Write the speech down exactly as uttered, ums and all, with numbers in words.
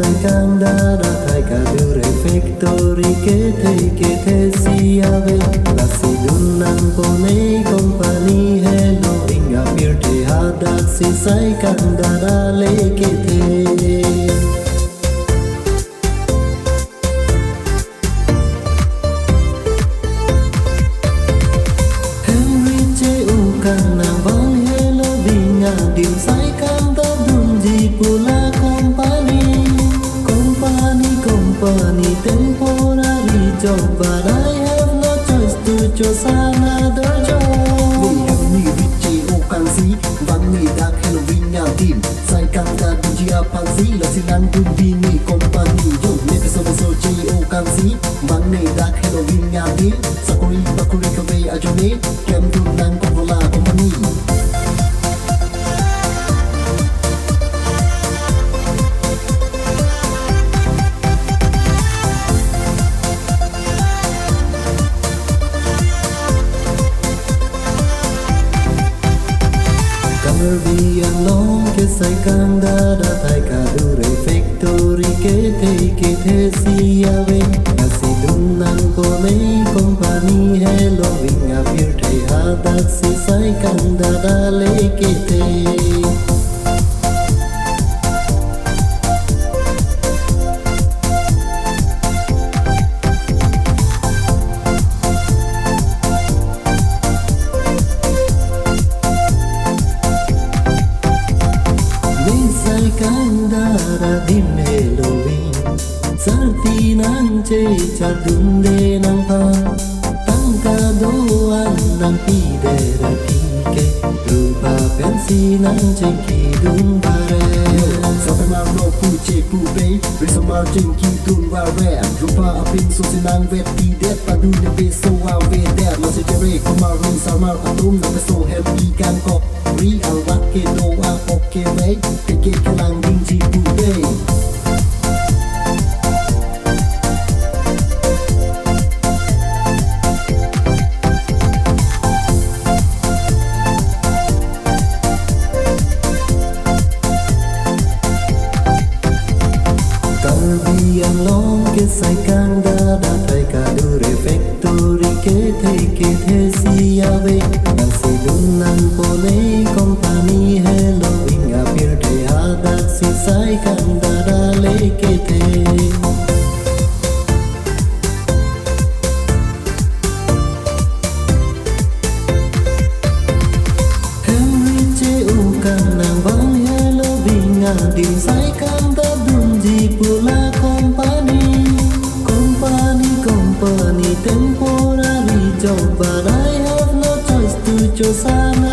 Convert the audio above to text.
Saikang dada, thaika dure factory kethe kethe si ave. Lasi dun nangpo ne company helo, ing apirthe hadak si saikang dada le kethe. Henry che-o kang nangvang helo, ving adim saikang ta dunji pu la company. Company, company, temporary job, but I have no choice to choose another job. Ni Henry che-o kang si, vang ne dak helo, ving adim saikang ta dunji aphan si, lasi nangdun bini company. Yo, ne peso peso che-o kang si, vang ne dak helo, ving adim sakori bakori kave ajoine, klem dun nangkok la company. Karbi Anglong ke saikang dada, thaika dure factory kethe kethe si ave. Lasi dun nangpo ne company helo, ving apirthe hadak si saikang dada le kethe. Ne saikang dada, dim helo, ving sarti nangchechar dunde nangphan. Tangka do-an nangpidet aphi ke, rupa pensi nangchingki dun bare. Yo, sopemar lo pu che pu pe, risomar chingki dun bare. Rupa apinso si nangvet pidet, padun ne peso avedet. Lasi chere komarli sarmar atum, nang peso hem ikangkok ri, alvak kedo apok kevei, peke kelang dingji pu pe. Karbi Anglong ke saikang dada, thaika dure factory kethe kethe si ave. Lasi dun nangpo ne company helo, ving apirthe hadak si saikang dada le kethe. Henry che-o kang nangvang helo, ving adim saikang ta dunji pu la company. Company, company, temporary job, but I have no choice to choose another